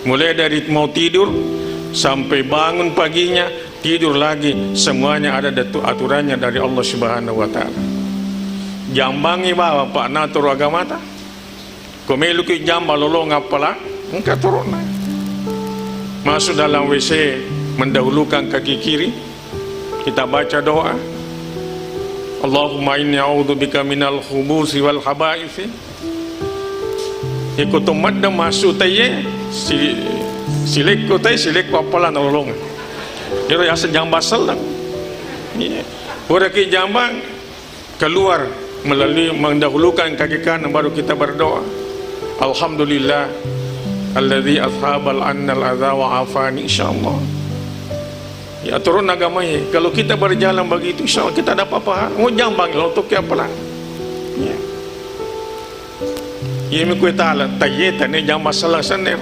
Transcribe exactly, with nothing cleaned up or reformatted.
Mulai dari mau tidur sampai bangun paginya, tidur lagi, semuanya ada datu-, aturannya dari Allah Subhanahu wa Ta'ala. Jambangi bawa, Pak, natoro agamata. Ko meloki jamba lolong appala, engka torona. Masuk dalam W C, mendahulukan kaki kiri, kita baca doa. Allahumma inni a'udzubika minal khubusi wal khabaitsi. Iko to madda masuk taiye, si-, silekko tai, silekko appala nalolong. Ero yaseng jamba selleng. Iya. Puraki jambang, keluar melalui mendahulukan kaki kanan, baru kita berdoa. Alhamdulillah alladzi azhabal annal adza wa afani, insyaallah. Ya, turun agamanya. Kalau kita berjalan begitu, insya Allah kita dapat pahala. Mau jambang lo tuh kayak pelang. Ya. Iya, mi kue tala, taiye tane jamba selleng senne.